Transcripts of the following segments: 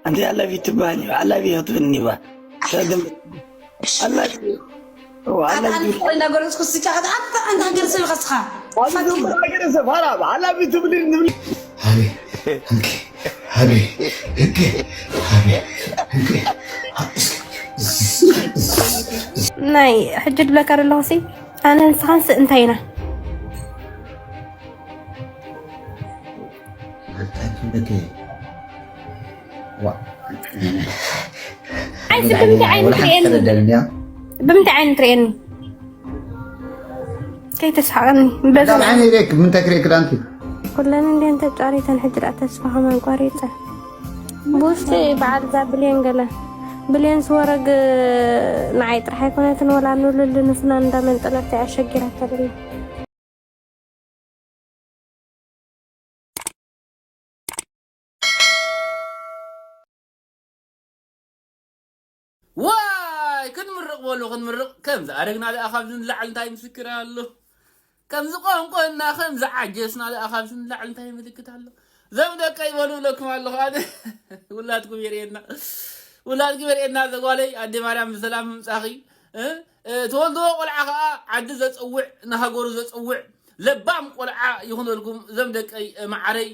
ኣንቲ ኣላቪ ትባሃኒ ኣላቪ ክትብልኒ ባ ሰድም ኣላቪ ኣላቪ እንዳገለፅኩ ስካ ኣንታ ሃገር ሰብ ኢኻ ስኻ ኣንቲ ሃገር ሰብ ሃራ ኣላቪ ትብልኒ ትብሊ ሃቢ እንኪ ሃቢ እንኪ ሃቢ እንኪ ናይ ሕጂ ድብለካ ደለኹ ሲ ኣነ ንስኻን ስ እንታይ ኢና ኣይሲ ብምንታይ ዓይነት ርእየኒ ብምንታይ ዓይነት ርእየኒ ከይተስሓቐኒ በዛ ዳም ዓይነ ይሬክ ምንታይ ክሬክ ዳንቲ ኩለን እንዲን ተጫሪተን ሕጂ ደኣ ተስፋ ከማን ቆሪፀ ብውሽጢ በዓል እዛ ብሌን ገለ ብሌን ስወረግ ንዓይ ጥራሕ ኣይኮነትን ወላ ንልሊ ንፍና እንዳመንጠለት ኣሸጊራታ ደላ ዋይ ክንምርቕ በሉ ክንምርቕ ከም ዝኣረግና ደኣ ካብዚ ንላዕሊ እንታይ ምስክር ኣሎ ከምዚ ቆንቆና ከም ዝዓጀስና ደኣ ካብዚ ንላዕሊ እንታይ ምልክት ኣሎ ዘም ደቀይ በሉ ብለኩም ኣለኹ ኣነ ውላድኩም የርእየና ውላድኩም የርእየና ዘጓለይ ኣደ ማርያም ብሰላም ምምፃኺ ተወልድዎ ቆልዓ ከዓ ዓዲ ዘፀውዕ ንሃገሩ ዘፀውዕ ለባም ቆልዓ ይኹነልኩም ዘም ደቀይ መዓረይ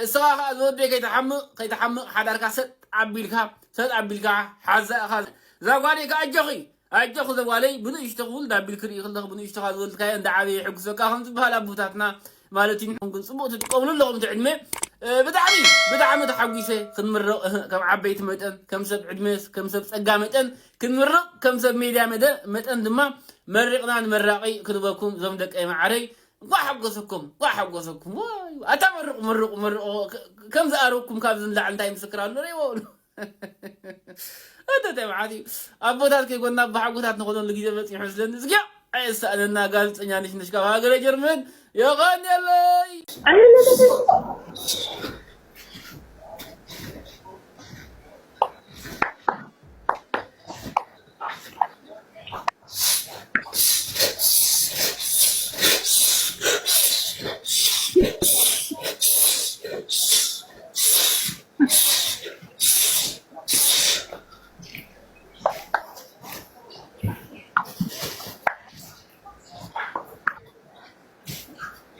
እስኻ ከዓ ዝወደይ ከይትሓምቕ ከይትሓምቕ ሓዳርካ ሰጥ ኣቢልካ ሰጥ ኣቢልካ ሓዛ ኢኻ እዛ ጓለይ ከዓ ኣጆኺ ኣጆኺ ዘጓለይ ብንእሽቶ ክውልድ ኣቢልክ ርኢ ክለኽ ብንእሽቶኻ ዝወልድካዮ እንዳ ዓበየ ይሕጉሰካ ከም ዝበሃል ኣቦታትና ማለት እዩ ንሕንኩም ፅቡቅ ትጥቀምሉ ኣለኹም እቲ ዕድመ ብጣዕሚ ብጣዕሚ ተሓጒሰ ክንምረቕ ከም ዓበይቲ መጠን ከም ሰብ ዕድመ ከም ሰብ ፀጋ መጠን ክንምርቕ ከም ሰብ ሜድያ መጠን ድማ መሪቕና ንመራቒ ክንበኩም እዞም ደቀይ መዓረይ እንኳዕ ሓጎሰኩም እንኳዕ ሓጎሰኩም ዋይ ኣታ መርቑ መርቑ መርቑ ከም ዝኣረኩም ካብዚ ንላዕሊ እንታይ ምስክር ኣሎ ርእዎ ኣታ እንታይ መዓት እዩ ኣቦታት ከይኮንና ብሓጎታት ንኾነሉ ግዜ በፂሑ ስለኒ ዝጊያ ኣየሳእነና ጋዜጠኛ ንሽንሽ ካብ ሃገረ ጀርመን የቐንየለይ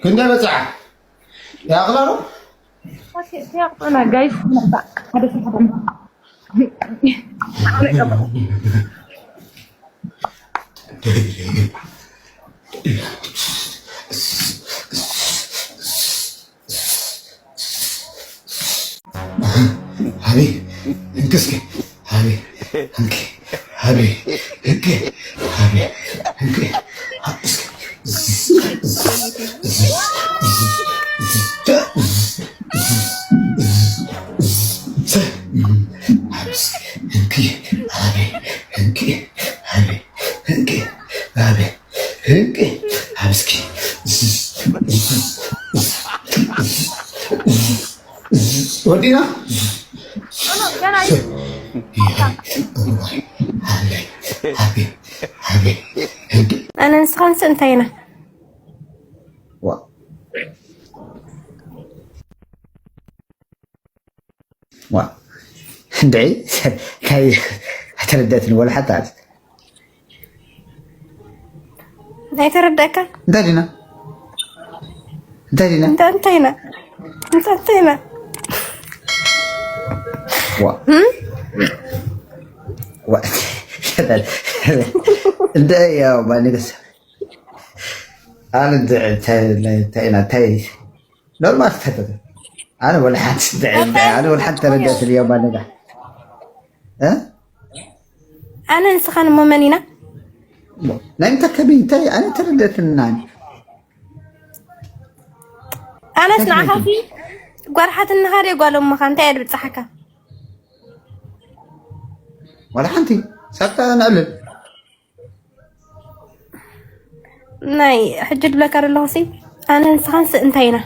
ክንደይ በፅዓ ይኣኽላ ዶ ያቅጠና ጋይስ ሓደ ሓደ ሃቢ እንክስኪ ሃቢ እንኪ ሃቢ እንኪ ሃቢ እንኪ ወዲና ኣነ ንስኻንስ እንታይ ኢና ዋ እንድዒ እንታይ ኣይተረደእትን ወላ ሓታ ኣይተረደእካ እንታይ ዲና እንታይ ዲና እንታይ እንታይ ኢና እንታይ እንታይ ኢና ዋ ዋ እንደ ያው ባንገስ ኣነ እንታይ እንታይ እንታይ ኖርማል ተፈተተ ኣነ ወላ ሓንቲ እንታይ እንታይ ኣነ ወላ ሓንቲ ተረዳት ልዮ ባለጋ እ ኣነ ንስኻን እሞ መን ኢና ናይ ምተከቢ እንታይ ኣነ ተረዳትና ኣነስ ንዓኻሲ ጓርሓትንኻ ደይ ጓሎም ምኻ እንታይ እየ ድብፅሓካ ወላ ሓንቲ ሳብታ ንዕልል ናይ ሕጂ ድብለካ ዘለኹ ሲ ኣነ ንስኻን ስ እንታይ ኢና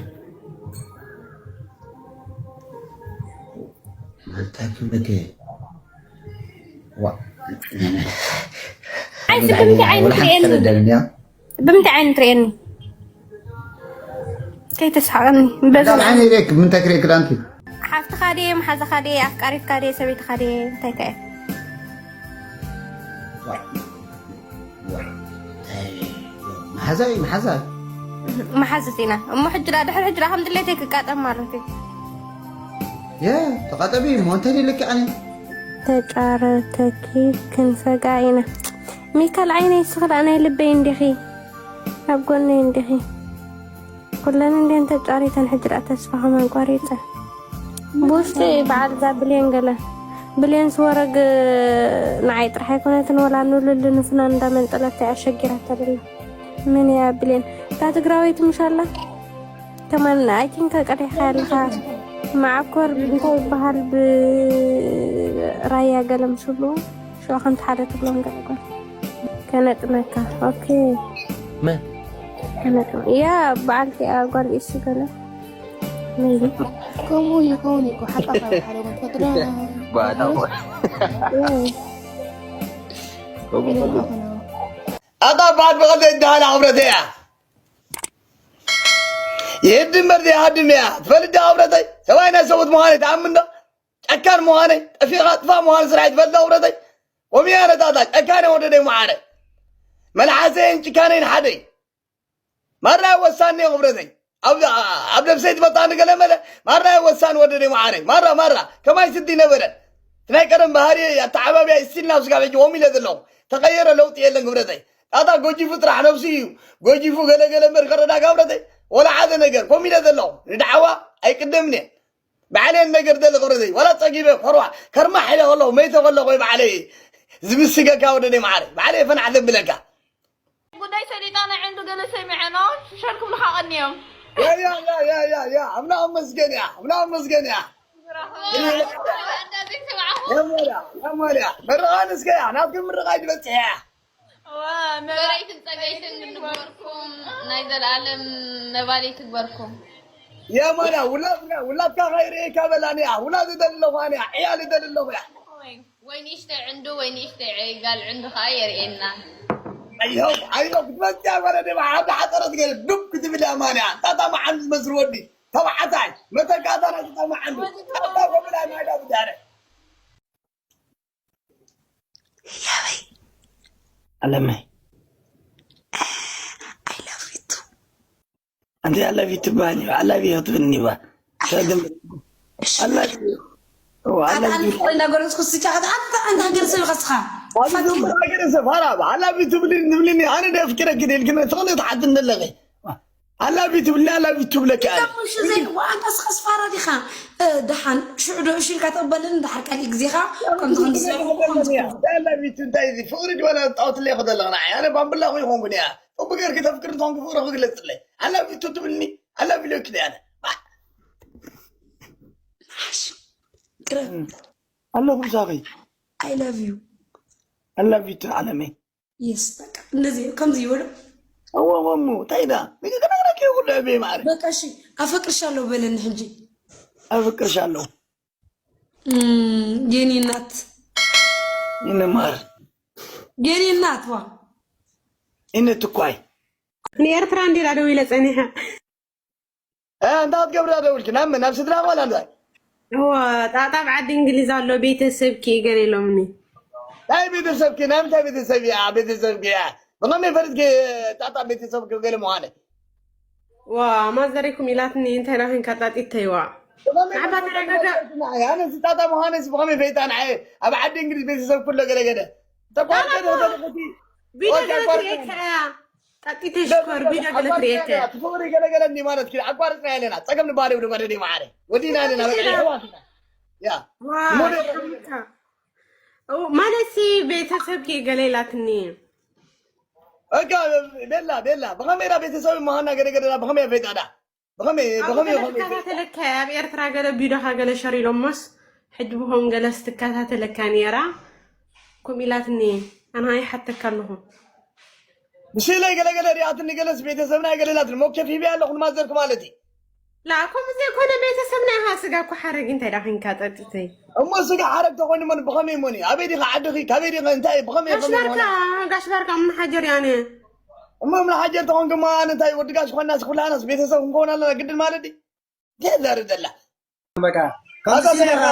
ኣይሲ ብምንታይ ዓይነት ርእየኒ ብምንታይ ዓይነት ርእየኒ ከይተስሓቐኒ በዛ ምንታይ ክርኢ ክዳንቲ ሓፍትኻ ድየ፣ መሓዛኻ ድየ፣ ኣፍቃሪትካ ድየ፣ ሰበይትኻ ድየ፣ እንታይ ከ እየ? መሓዛይ መሓዛይ መሓዝት ኢና እሞ፣ ሕጂ ዳ ድሕሪ ሕጂ ዳ ከም ድሌተይ ክቃጠም ማለት እዩ። የ ተቃጠቢ እሞ እንተ ልክዓኒ ተጫረተኪ ክንሰጋ ኢና። ሚካል ዓይነይ ስኽላ ናይ ልበይ እንዲኺ ኣብ ጎነይ እንዲኺ ኩለን እንዲን ተጫሪተን ሕጂ ዳ ተስፋ ከመን ቆሪፀ ብውሽጢ በዓል እዛ ብሌን ገለ ብሌን ስወረግ ንዓይ ጥራሕ ኣይኮነትን ወላ ንሉል ንፍኖን እንዳመንጠለት ኣሸጊራታ ደላ። ምን እያ ብሌን እታ ትግራወይቲ ምሽ ኣላ? ከማን ኣይ ቲንክ ቀዲሕካ ኣለኻ። መዓኮር እንታይ ይበሃል ብራያ ገለ ምስ ብልዎ ሽዑ ከምቲ ሓደ ትብሎም ገለ ጓል ከነጥመካ። ኦኬ መን ከነጥመ ያ በዓልቲ እያ ጓል ኢሱ ገለ maybe ከምኡ ይኸውን እኮ ሓጣፋ ሓደ መጥፈጥዳ ባዳ Yeah. ኢለ ዝኣኸና ኣታ በዓል ብቐልደ ይደሃላ ክብረተይ እያ ይህድ እምበር ዘይሃድም እያ ትፈልጥ ዲኻ ክብረተይ ሰብኣይ ናይ ሰብኡት ምዃነይ ትኣምን ዶ ጨካን ምዃነይ ጠፊኻ ጥፋ ምዃን ስራሕ ትፈልጥ ዶ ክብረተይ ወሚያ ነታታ ጨካነ ወደደይ መዓረ መልሓሰይን ጭካነይን ሓደይ ማራ ወሳኒ ክብረተይ ኣብ ኣብ ነብሰይ ትመጣኒ ገለ መለ ማራ ወሳኒ ወደደይ መዓረይ ማራ ማራ ከማይ ስዲ ነበረ ናይ ቀደም ባህሪ ኣተዓባቢያ ስቲል ናብ ስጋብ ሕጂ ወም ኢለ ዘለኹ ተቐየረ ለውጢ የለን ክብረተይ ጣጣ ጎጂፉ ጥራሕ ነብሱ እዩ ጎጂፉ ገለገለ እምበር ከረዳጋ ክብረተይ ወላ ሓደ ነገር ኮም ኢለ ዘለኹ ንድዓዋ ኣይቅደምን እየ ባዕለይ ነገር ደሊ ክብረተይ ወላ ፀጊበ ኮርዋ ከርማ ሓይለ ከለኹ መይተ ከለኹ ወይ ባዕለይ ዝምስገካ ወደደይ መዓረይ ባዕለይ ፈናዕ ዘብለካ ጉዳይ ሰሊጣ ናይ ዕንዱ ገለ ሰሚዐ ነው ሽሸር ክብሉኻ ቀኒዮም ያ ያ ያ ያ ያ ያ ኣምላኽ መስገን እያ ኣምላኽ መስገን እያ ያሞያ ያሞያ መርቓን እስከ እያ ናብቲ ምርቓይ ዝበፅሕ እያ መራይትን ፀገይትን ንግበርኩም ናይ ዘለኣለም መባሊ ትግበርኩም ያሞያ ውላድካ ውላድካ ከይርእየካ በላኒ እያ ውላድ ይደሊ ኣለኹ ኣነ እያ ዕያል ይደሊ ኣለኹ እያ ወይ ንእሽተይ ዕንዱ ወይ ንእሽተይ ጋል ዕንዱ ከዓ የርእየና ኣዮ ኣዮ ክትመፅያ ማለት ድማ ኣብ ሓፀረት ገለ ዱብ ክትብል እያ ማንያ ታታ መዓንዱ ዝመስል ወዲ ተባዕታይ መተካእታ ናይ ታታ መዓንዱ ታታ ወብላ ናይ ዳብዳረ ኣለመይ I love you too. ኣንቲ ኣለቪ ትበሃል እዩ ኣለቪ ክትብልኒ ባ ኣላቪ ኣላቪ እናገለፅኩ ስጫ ኣንታ ሃገር ሰብ ከስኻ ሃገረሰብ ሃራ ኣለቪ ትብልኒ ትብልኒ ኣነ ደፍቅረኪ ደልክነ ትኽእል ትሓትን ዘለኺ ኣላቪ ትብልኒ ኣላቪ ትብለኪ ኣነ ሙሽ ዘይዋ ኣንታ ስኸስ ፋራ ዲኻ ደሓን ሽዑ ዶ እሺ ኢልካ ተቕበልን ደሓር ካልእ ግዜኻ ከምዚ ከምዚ ኣላቪ እንታይ እዚ ፍቕሪ ድበላ ጣውትለ ይኸደለኽና ኣነ ባምብላ ኮይንኩን እያ ጽቡቅ ጌርኪ ተፍቅሪ እንተኾንኪ ፍቅሪ ክግለጽለይ ኣላቪ ቱ ትብልኒ ኣላቪ ኢለኪ ኣነ ሓሽ ቅረብ ኣለኹ ምሳኺ I love you ኣላቪ ቱ ዓለመይ የስ በቃ እንደዚህ ከምዚ ይበሉ እወ እወ እሞ እንታይ ኢዳ ንግግረግረክ ይኹሉ ዕቤ ማዕረ በቃ እሺ ኣፈቅርሻለሁ በለኒ ሕጂ ኣፍቅርሻለሁ እም፣ የኔ እናት ይንማር የኔ እናት ዋ ይንትኳይ ንኤርትራ እንዲላ ደው ኢለ ጸኒሐ እንታይ ትገብሪ ደውልኪ ናብ ናብ ስድራ ቆላ እንታይ እዋ ጣጣ ኣብ ዓዲ እንግሊዝ ኣሎ ቤተሰብኪ ገለ ኢሎምኒ ናይ ቤተሰብኪ ናይ ምንታይ ቤተሰብ እያ ቤተሰብኪ እያ ብኸመይ ፈሪድኪ ጣጣ ቤተሰብኪ ገለ ምዃነ ዋ ማዘሪኩም ኢላትኒ እንታይ ዳኺን ካጣጢተይዋ ንዓባ ተረጋጋ ኣነ ጣጣ ምዃነ ብኸመይ ፈይጣ ንዓየ ኣብ ዓዲ እንግሊዝ ቤተሰብ ኩሎ ገለገለ ተቋርጠ ተለቲ ቪድዮ ገለ ትርእየካ እያ ጣጢተ ሽኮር ቪድዮ ገለ ትርእየካ እያ ትፍቕሪ ገለገለ እንዲ ማለት ኪ ኣቋርጥና ኣለና ጸገም ንባህሪ ወደ ባደደ ማዕረ ወዲና ኣለና በቃ ይሕዋት ኢና ያ ዋ ሞዴል ማለት ሲ ቤተሰብኪ ገለ ኢላትኒ እካ ቤላ ቤላ ብኸመይ ዳ ቤተሰብ መሃና ገደገደዳ ብኸመይ ፈይጣዳ ብኸመይ ብኸመይ ተከታተለካ ኣብ ኤርትራ ገለ ቢዶኻ ገለ ሸር ኢሎሞስ ሕጂ ብኸም ገለ ስትከታተለካ ነራ ከም ኢላትኒ ኣነ ይሓተካ ኣለኹ ብስለይ ገለገለ ሪኣትኒ ገለስ ቤተሰብና ገለላትኒ ሞክሸፍ ሂበያ ኣለኹ ንማዘርክ ማለት እዩ ላ ከምኡ ዘይኮነ ቤተሰብና ኢኻ ስጋ እኮ ሓረግ እንታይ ዳ ኮንካ ጠጢተይ እሞ ስጋ ሓረግ ተኾይኑ መን ብኸመይ እሞኒ ኣበይ ዲኻ ዓድኺ ካበይ ዲኻ እንታይ ብኸመይ ጋሽ ባርካ ጋሽ ባርካ ምንሓጀር ያነ እሞ ምን ሓጀር ተኾንክማ እንታይ ወዲ ጋሽ ኾናስ ኩላናስ ቤተሰብ ክንከውን ኣለና ግድን ማለት እዩ እንታይ ዛርብ ዘላ በቃ ኣታ መን ኢኻ?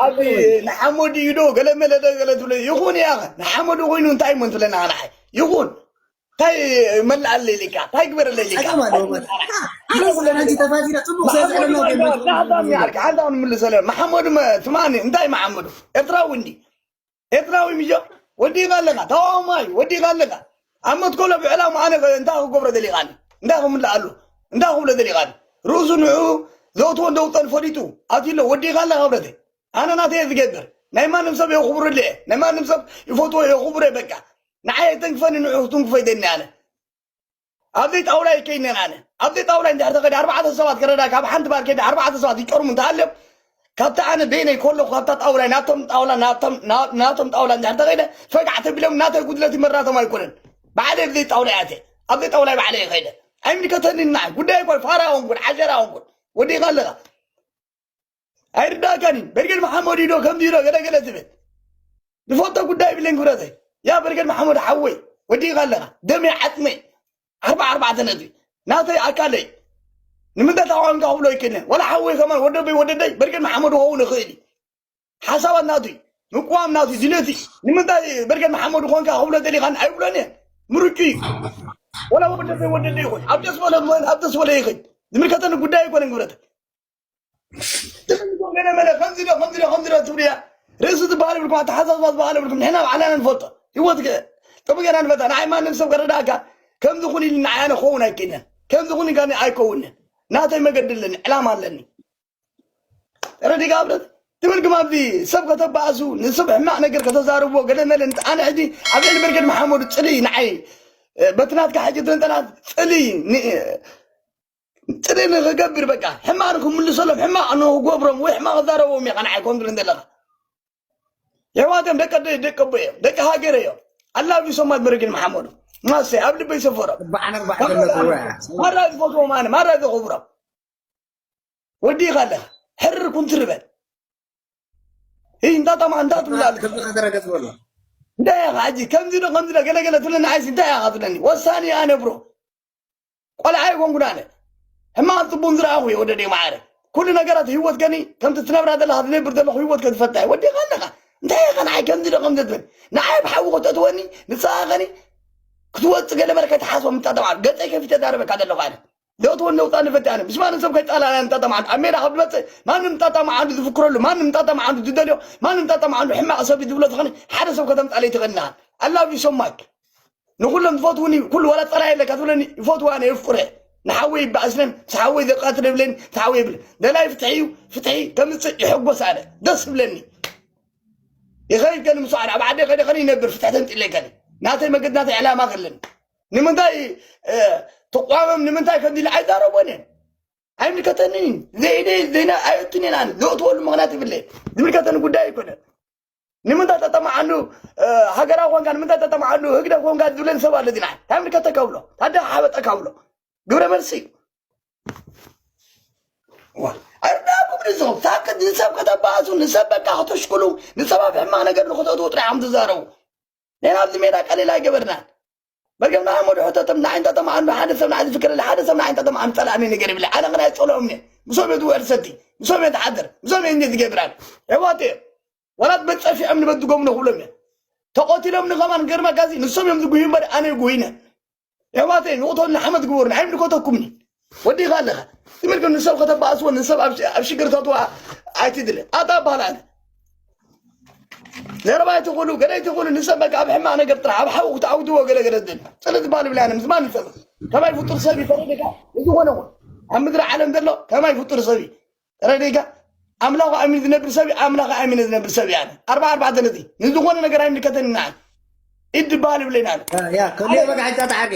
ኣዚ ንሓመዱ እዩ ዶ ገለ መለ ዶ ገለ ትብሎ? ይኹን እያ። ንሓመዱ ኮይኑ እንታይ እሞ ትብለና ንዓይ? ይኹን። እንታይ መልኣለይ ኢልካ? እንታይ ግበረለይ ኢልካ? ጸገም ኣለዎ ማለት። ኣነ ስለ ናንቺ ተፋቲና ጽቡቕ ስለ ዝገለና ናታ ምያርካ፣ ኣንታ ንምልሰለ። መሓመዱ መ-፣ ትማኒ እንታይ መሓመዱ? ኤርትራዊ እንዲ? ኤርትራዊ ምጆ? ወዲኻ ኣለኻ። ተቃዋማይ ወዲኻ ኣለኻ። ኣብ መትከሎ ብዕላማ ኣነ ከ-፣ እንታይ ክገብሮ ደሊኻኒ? እንታይ ክምልኣሉ? እንታይ ክብሎ ደሊኻኒ? ርእሱ ንዑ ዘእትዎ እንደውጠን ፈሊጡ ኣትሎ ወዲኻ ኣለኻ ብረተይ። ኣነ ናተይ እየ ዝገብር። ናይ ማንም ሰብ የኽብረሉ እየ። ናይ ማንም ሰብ ይፈትዎ የኽብሮ እየ በቃ። ንዓይ ኣይተንክፈኒ ንዑ ክትንክፎ ይደኒ ኣነ። ኣብ ዘይጣውላ ይከይነን ኣነ። ኣብ ዘይጣውላ እንድሕር ተኸደ ኣርባዕተ ሰባት ከረዳ ካብ ሓንቲ ባር ከይደ ኣርባዕተ ሰባት ይቀርሙ እንተሃልዮም ካብታ ኣነ በይነይ ከለኹ ካብታ ጣውላ ናብቶም ጣውላ ናብቶም ናብ- ናብቶም ጣውላ እንድሕር ተኸይደ ፈጋዕ ተቢሎም ናተይ ጉድለት ይመራቶም ኣይኮነን። ባዕለይ ኣብ ዘይጣውላ ያተ ኣብ ዘይጣውላ ባዕለይ ይኸይደ ኣይምልከተኒ ንዓይ ጉዳይ ኣይኮነ ፋራ ሆንኩን ዓሸራ ሆንኩን ወዲኻ ኣለኻ ኣይርዳእካን እዩ። በርጌድ መሓመድ ኢዶ ከምዚ ኢዶ ገለገለ ትብል ዝፈልጦ ጉዳይ ይብለኝ ክብረተይ። ያ በርጌድ መሓመድ ሓወይ ወዲእካ ኣለኻ ደመይ ዓፅመይ ኣርባ ኣርባዕተ ነጥቢ ናተይ ኣካለይ ንምንታይ ተቃዋምካ ክብሎ ይክእልን ወላ ሓወይ ከማን ወደበይ ወደደይ በርጌድ መሓመድ ክኸውን ይኽእል እዩ። ሓሳባት ናቱ እዩ ምቅዋም ናቱ እዩ ድሌቱ እዩ። ንምንታይ በርጌድ መሓመድ ኮንካ ክብሎ ደሊኻን ኣይብሎን እየ። ምርጩ እዩ። ወላ ወደበይ ወደደይ ይኹን ኣብ ደስ በሎ ኣብ ደስ በሎ ይኽእል ዝምልከተኒ ጉዳይ ኣይኮነን ክብረተይ። ትፈልጥዎ ገለ መለ ከምዚ ዶ ከምዚ ዶ ከምዚ ዶ ትብሉ እያ። ርእሲ ዝበሃል ይብልኩም ኣተሓሳስባ ዝበሃል ይብልኩም ንሕና ባዕልና ንፈልጦ። ህይወት ከ ጥቡ ጌና ንፈልጣ። ንዓይ ማንም ሰብ ከረዳእካ ከምዚ ኩን ኢሉ ንዓይ ኣነ ክኸውን ኣይክእልን። ከምዚ ኩን ኢልካኒ ኣይከውንን። ናተይ መገዲ ኣለኒ፣ ዕላማ ኣለኒ። ተረዲእካ ብረት ትብል ግም ኣብዚ ሰብ ከተባእሱ ንሰብ ሕማቕ ነገር ከተዛርብዎ ገለ መለ ኣነ ሕጂ ኣብ ልዕሊ በርጌድ መሓመዱ ጽልኢ ንዓይ በቲ ናትካ ሕጂ ትንተና ጽልኢ ን- ጥሪ ንክገብር በቃ ሕማቅ ንክምልሰሎም ሕማቅ ንክገብሮም ወይ ሕማቅ ክዛረቦም እየ ንዓይ ከም ትብል ዘለካ የሕዋቶም ደቂ ኣደ ደቂ ኣቦ እዮም ደቂ ሃገር እዮም ኣላቢ ሶማት በረግን መሓመዱ ማሰ ኣብ ልበይ ሰፈሮም ማራ ዝፈትዎም ኣነ ማራ ዘኽብሮም ወዲእኻ ኣለኻ ሕርር ኩን ትርበል እንታይ ጠማ እንታይ ትብላሉ እንታይ ኢኻ ሕጂ ከምዚ ዶ ከምዚ ዶ ገለገለ ትብለኒ ዓይሲ እንታይ ኢኻ ትብለኒ ወሳኒ ኣነ ብሮ ቆልዓ ኣይኮንኩን ኣነ ሕማቕ ጽቡን ዝረኣኹ እየ ወደደይ ማዕረ ኩሉ ነገራት ህይወት ከኒ ከምቲ ትነብራ ዘለኻ ትነብር ዘለኹ ህይወት ከትፈታ እየ ወዲኻ ኣለኻ እንታይ ኢኻ ንዓይ ከምዚ ዶ ከምዚ ትብል ንዓይ ብሓዊ ከተእትወኒ ንስኻ ከኒ ክትወጽእ ገለ መለ ከይትሓስቦ ምጣጠም ኣብ ገጸይ ከፊተ ዛረበካ ዘለኹ ኣነ ዘእትወኒ ውጻእ ንፈቲ ኣነ ምስ ማንም ሰብ ከይጣላና ንጣጠም ዓንዱ ኣብ ሜዳ ካብ ዝመጽእ ማንም ጣጣም ዓንዱ ዝፍክረሉ ማንም ጣጣም ዓንዱ ዝደልዮ ማንም ጣጣም ዓንዱ ሕማቕ ሰብ ዝብሎ ዝኾነ ሓደ ሰብ ከተምጻለይ ትኽእልና ኣላቪ ሶማክ ንኩሎም ዝፈትውኒ ኩሉ ዋላ ጸላይ ኣለካ ትብለኒ ይፈትዋ ኣነ የፍቅረ ንሓወይ ይበኣስለን ምስ ሓወይ ዘቃትል የብለን ምስ ሓወይ የብለ ደላይ ፍትሒ እዩ ፍትሒ ከምጽእ ይሕጎስ ኣነ ደስ ይብለኒ ይኸይድ ከኒ ምስ ዓድ ኣብ ዓደ ከደ ከኒ ይነብር ፍትሒ ተምጽለይ ከኒ ናተይ መገድ ናተይ ዕላማ ከለኒ ንምንታይ ትቋመም ንምንታይ ከምዚ ኢለ ኣይዛረቦን እየን ኣይምልከተንን እዩ ዘይደ ዘይና ኣየቱን እየን ኣነ ዘእትወሉ ምክንያት ይብለ ዝምልከተኒ ጉዳይ ኣይኮነን ንምንታይ ጠጠማዓንዱ ሃገራዊ ኮንካ ንምንታይ ጠጠማዓንዱ ህግደፍ ኮንካ ዝብለኒ ሰብ ኣሎ ዚና እንታይ ምልከተካ ብሎ ታደ ሓበጠካ ብሎ ግብረ መልሲ እዩ ኣይርዳኩም ንስኹም ሳክት ንሰብ ከተባእሱ ንሰብ በቃ ከተሽክሉ ንሰብ ኣብ ሕማቕ ነገር ንክተእትዉ ጥራይ እዮም ትዛረቡ ንሕና ኣብዚ ሜዳ ቀሊል ኣይገበርናን በርገም ንሓመዱ ሕተቶም ንዓይ እንጠጠማዓንዱ ሓደ ሰብ ንዓይ ዝፍክረለ ሓደ ሰብ ንዓይ እንጠጠማዓንዱ ጸላእኒ ነገር ይብለ ኣነ ኸናይ ጸልኦም እየ ምሶም እየ ዝውዕል ሰቲ ምሶም እየ ዝሓድር ምሶም እየ እንዴት ዝገብራል ሕዋት እዮም ወላት በጸፊዖም ንበድጎም ነኽብሎም እዮም ተቐቲሎም ንኸማን ገርመካዚ ንሶም እዮም ዝጉሂ እምበር ኣነ ይጉሂነ የሕዋተይ ንቕቶን ንሓመት ግበሩ ንዓይ ምልከተኩምኒ ወዲኻ ኣለኻ ትምህርቲ ንሰብ ከተባእስዎ ንሰብ ኣብ ሽግር ተትዋ ኣይትድለ ኣታ በሃል ኣነ ዘረባ ኣይትኽእሉ ገለ ኣይትኽእሉ ንሰብ በቃ ኣብ ሕማቕ ነገር ጥራሕ ኣብ ሓዊ ክትዓውድዎ ገለ ገለ ዝደሊ ፅሊ ዝበሃል ብላ ኣነ ምስ ማን ይፈልጥ ከማይ ፍጡር ሰብ ይፈረደካ ንዝኾነ ኹን ኣብ ምድሪ ዓለም ዘሎ ከማይ ፍጡር ሰብ እዩ ተረዲእካ ኣምላኹ ኣሚኑ ዝነብር ሰብ ኣምላኽ ኣሚነ ዝነብር ሰብ ኣነ ኣርባ ኣርባዕተ ነጥቢ ንዝኾነ ነገር ኣይምልከተኒ ንዓይ ኢድ ዝበሃል ይብለይን ኣነ ያ ከመይ በቃ ሕጫ ተዓርገ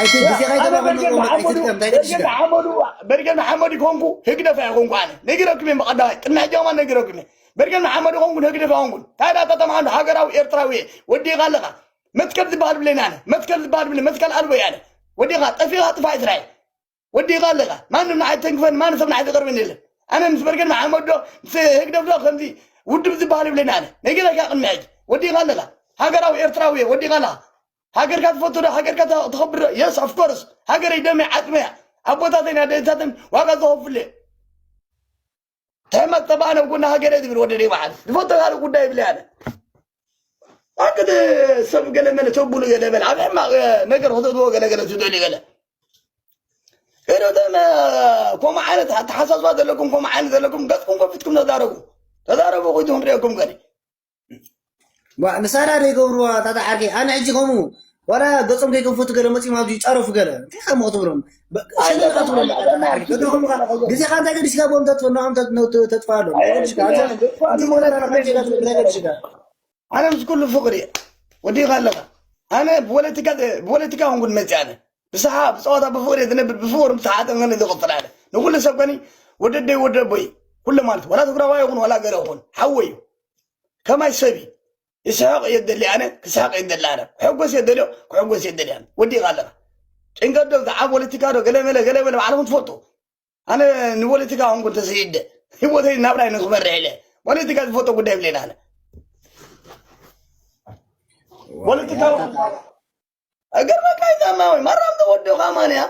ኣይቲ ግዜ ከይተባኸ መቆም ኣይትጥቀም እንታይ ተሽከ ሓመዱ በርገን ሓመዱ ኮንኩ ህግደፍ ኣይኮንኩ ኣነ ነጊረኩም እዮም ብቐዳማይ ቅድሚ ሕጂ ማ ነጊረኩም እዮም በርገን ሓመዱ ኮንኩ ህግደፍ ኣይኮንኩን እንታይ ዳ ጠጠም ዓንዱ ሃገራዊ ኤርትራዊ ወዲኻ ኣለኻ መትከል ዝበሃል ብለይን ኣነ መትከል ዝበሃል ብለ መትከል ኣልቦ ኣነ ወዲኻ ጠፊኻ ጥፋ እስራኤል ወዲኻ ኣለኻ ማንም ንዓይ ተንክፈኒ ማንም ሰብ ንዓይ ዝቐርበኒ የለን ኣነ ምስ በርገድ መሓመድ ዶ ምስ ህግደፍ ዶ ከምዚ ውድብ ዝበሃል ይብለኒ ኣነ ነጊረካ ቅድሚ ሕጂ ወዲኻ ኣለኻ ሃገራዊ ኤርትራዊ እየ ወዲኻ ኣለኻ ሃገርካ ትፈቱ ዶ ሃገርካ ተኸብር ዶ የስ ኦፍኮርስ ሃገረይ ደመይ ዓፅመያ ኣቦታተን ኣደታተን ዋጋ ዝኸፍሉ እየ ተሕመቅ ጠባነ ጎና ሃገረ ዝብል ወደ ደይ በዓል ዝፈቶ ካልእ ጉዳይ ይብለ ያለ ኣቅድ ሰብ ገለ መለ ተብሉ ገለ በል ኣብ ሕማቅ ነገር ከተትዎ ገለ ገለ ትደልዩ ገለ ገለ ደም ከምኡ ዓይነት ኣተሓሳስባ ዘለኩም ከምኡ ዓይነት ዘለኩም ገፅኩም ከፊትኩም ተዛረቡ ተዛረቡ ኮይቱ ክንሪአኩም ገለ ዋ ንሳና ዶ ይገብርዋ ታታ ዓርኪ ኣነ ሕጂ ከምኡ ዋላ ገጾም ከይከፈቱ ገለ መጺኦም ኣብዚ ይጻረፉ ገለ እንታይ ከም ክትብሎም ግዜኻ እንታይ ገዲሽካ ቦም ተጥፍኖም ተጥፋሎም እንታይ ገዲሽካ ኣነ ምስ ኩሉ ፍቅሪ እየ ወዲኻ ኣለኻ ኣነ ብፖለቲካ ብፖለቲካ ኹንኩን መፅእ ኣነ ብስሓ ብፀወታ ብፍቅሪ ዝነብር ብፍቅሪ ምስተሓጠ ከነ ዝቕፅል ኣለ ንኩሉ ሰብ ከኒ ወደደይ ወደቦይ ኩሉ ማለት ዋላ ትግራዋይ ይኹን ዋላ ገለ ይኹን ሓወይ እዩ ከማይ ሰብ እዩ ይስሕቕ እየ ደሊ ኣነ ክስሕቕ እየ ደሊ ኣነ ክሕጎስ እየ ደልዮ ክሕጎስ እየ ደሊ ኣነ ወዲኻ ኣለኻ ጭንቀት ዶ ብዛዕባ ፖለቲካ ዶ ገለ መለ ገለ መለ ባዕልኹም ትፈልጡ ኣነ ንፖለቲካ ኹንኩን ተሰይደ ህይወተይ ናብራይ ንክመርሕ ኢለ ፖለቲካ ዝፈጦ ጉዳይ ብሌና ኣነ ፖለቲካ ገርመካ ይዛማዊ ማራም ተወዶ ካማንያ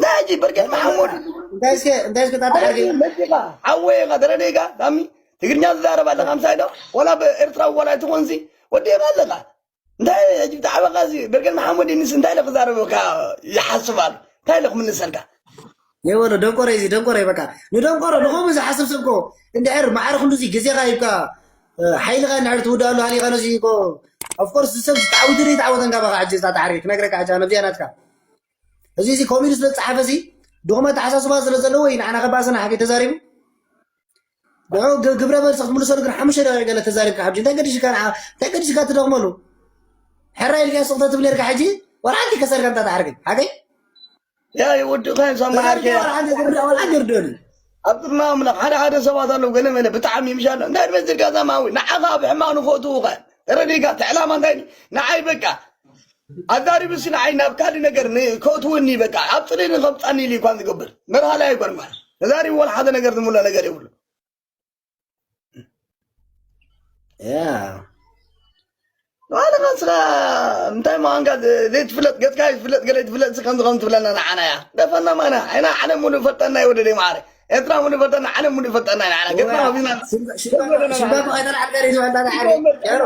ናጂ ብርጌድ መሓሙድ እንታይ እስከ እንታይ እስከ ጣጣ ዓርኪ መዲኻ ሓወይ ኢኻ ተረዲእካ ሳሚ ትግርኛ ትዛረብ ኣለኻ ምሳይ ዶ ወላ ብኤርትራዊ ወላ ኣይትኾንሲ ወዲእኻ ኣለኻ እንታይ ሕጂ ብዛዕባኻ እዚ ብርጌድ መሓሙድ ንስ እንታይ ኢለ ክዛረበካ ይሓስብ ኣሎ እንታይ ኢለ ክምልሰልካ የበሎ ደንቆረ እዚ ደንቆረ በቃ ንደንቆረ ንኸምኡ ዝሓስብ ሰብ ኮ እንድሕር ማዕረ ክንዱ እዚ ግዜኻ ሂብካ ሓይልኻ እንድሕር ትውድኣሉ ሃሊኻ ነዚ ኮ ኦፍኮርስ ሰብ ተዓዊቱ ዶ ይተዓወተንካ በኻ ሕጂ እዛ ታዕሪ ክነግረካ ሕጂ ኣነ እዚኣ ናትካ እዚ እዚ ኮሚኒ ስለ ዝፀሓፈ ሲ ድኹመ ተሓሳስባ ስለ ዘለዎ እዩ ንዓና ከባእሰና ሓቂ ተዛሪቡ ንዑ ግብረ መልሲ ክትምልሰሉ ግን ሓሙሽተ ደቂቕ ገለ ተዛሪብካ ሓጂ እንታይ ገዲሽካ ንዓ እንታይ ገዲሽካ ትደኽመሉ ሕራይ ኢልካ ስቕ ተትብል ነርካ ሕጂ ወላ ሓንቲ ከሰርካ እንታ ተዓርግን ሓቀይ ያ ይወድእኻ ሰማዓርከ ወላ ሓንቲ ዝርዳእ ወላ ሓንቲ ይርድእን እዩ ኣብ ቅድሚ ኣምላኽ ሓደ ሓደ ሰባት ኣለዉ ገለ መለ ብጣዕሚ ይምሻሎ እንታይ ድመዝልካ ዛማዊ ንዓኻ ኣብ ሕማቕ ንኸእትዉኸ ተረዲእካ እቲ ዕላማ እንታይ ንዓይ በቃ ኣዛሪቡ ሲ ንዓይ ናብ ካልእ ነገር ከእትወኒ በቃ ኣብ ፅልኢ ንኸምፃኒ ኢሉ ይኳን ዝገብር መርሃላ ይጎርማል ተዛሪቡ ወላ ሓደ ነገር ዝምሎ ነገር የብሉ ያ ንባዕልኻ ስኻ እንታይ ምዃንካ ዘይትፍለጥ ገፅካ ይትፍለጥ ገለ ይትፍለጥ ሲ ከምዚ ከም ትብለና ንዓና እያ ደፈና ማና ዓይና ዓለም ሙሉ ይፈልጠና ይወደደ ማዕረ ኤርትራ ሙሉ ይፈልጠና ዓለም ሙሉ ይፈልጠና ንዓና ገፅና ከፊትና ሽባኮ ኣይተልዓል ጋር ይትበልታ ተሓሪ ያሮ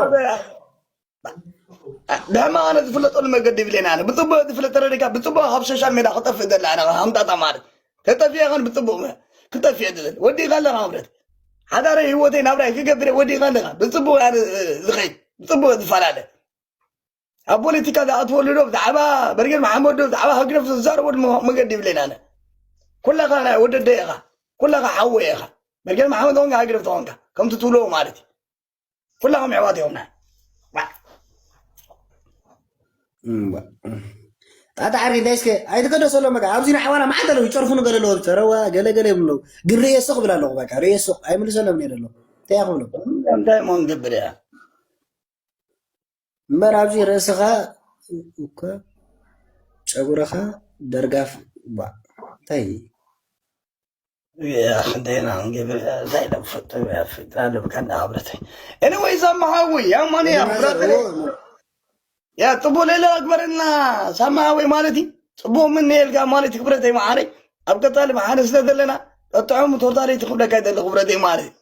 ብሕማቕ ኣነ ዝፍለጠሉ መገዲ ይብለና ኣነ ብፅቡቅ ዝፍለጥ ተረዲካ ብፅቡቅ ካብ ሶሻል ሜዳ ክጠፍእ ዘለ ኣነ ሃምጣጣ ማለት ተጠፊኤ ከን ብፅቡቅ ክጠፍእ ዝብል ወዲእካ ኣለካ ክብረት ሓዳረ ህይወተይ ናብራይ ክገብረ ወዲእካ ኣለካ ብፅቡቅ ኣነ ዝኸይድ ብፅቡቅ ዝፈላለ ኣብ ፖለቲካ ዝኣትወሉ ዶ ብዛዕባ በርጌድ መሓመድ ዶ ብዛዕባ ህግደፍ ዝዛረበሉ መገዲ ይብለና ኣነ ኩላኻ ናይ ወደደ ኢኻ ኩላኻ ሓወ ኢኻ በርጌድ መሓመድ ተኾንካ ህግደፍ ተኾንካ ከምቲ ትብልዎ ማለት እዩ ኩላኹም ኣሕዋት ኢኹምና ጣጣ ዓርኪ እንታይ እስከ ኣይትገደሰሎም በቃ ኣብዚ ንኣሕዋና መዓት ኣለዉ ይጨርፉ ንገለ ኣለዎ ተረዋ ገለ ገለ ይብሉ ኣለዉ ግን ርእየ ሱቕ ብል ኣለኹ በቃ ርእየ ሱቕ ኣይምልሰሎም እየ ዘለኹ እንታይ ክብሎም እንታይ እሞ ንገብር እያ እምበር ኣብዚ ርእስኻ እኮ ጨጉርኻ ደርጋፍ ባ እንታይ ክንደይና ክንገብር እንታይ ለፍጥ ፍጥራ ልብካ እንዳሃብረት ኤኒወይ ሳማሃዊ ያማንያ ብራተር ያ ጽቡቅ ሌላ ኣግበረና ሳማሃዊ ማለት እዩ ጽቡቅ ምን የልካ ማለት ክብረተይ መዓረይ ኣብ ቀጻሊ መሓነ ስለ ዘለና ጠጥዖም ቶርታለይ ትክብለካ ይደለ ክብረተይ ማለት እዩ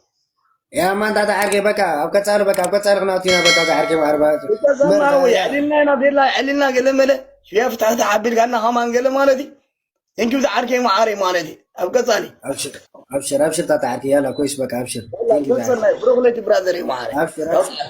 يا مان تاع عرقي بكا ابكا تسالو بكا ابكا تسالو خناتينا بكا تاع عرقي مع اربعه ሳማዊ ዕሊልና ኢና ቤላ ዕሊልና ገለ መለ ሽያ ፍትሕቲ ሓቢልካና ከማን ገለ ማለት እዩ እንኪ ብዛ ዓርከይ መዓረይ ማለት እዩ ኣብ ቀጻሊ ابشر ابشر ابشر تاع عرقي يلا كويس بكا ابشر ብሩክለይቲ ብራዘር እዩ መዓረይ ابشر ابشر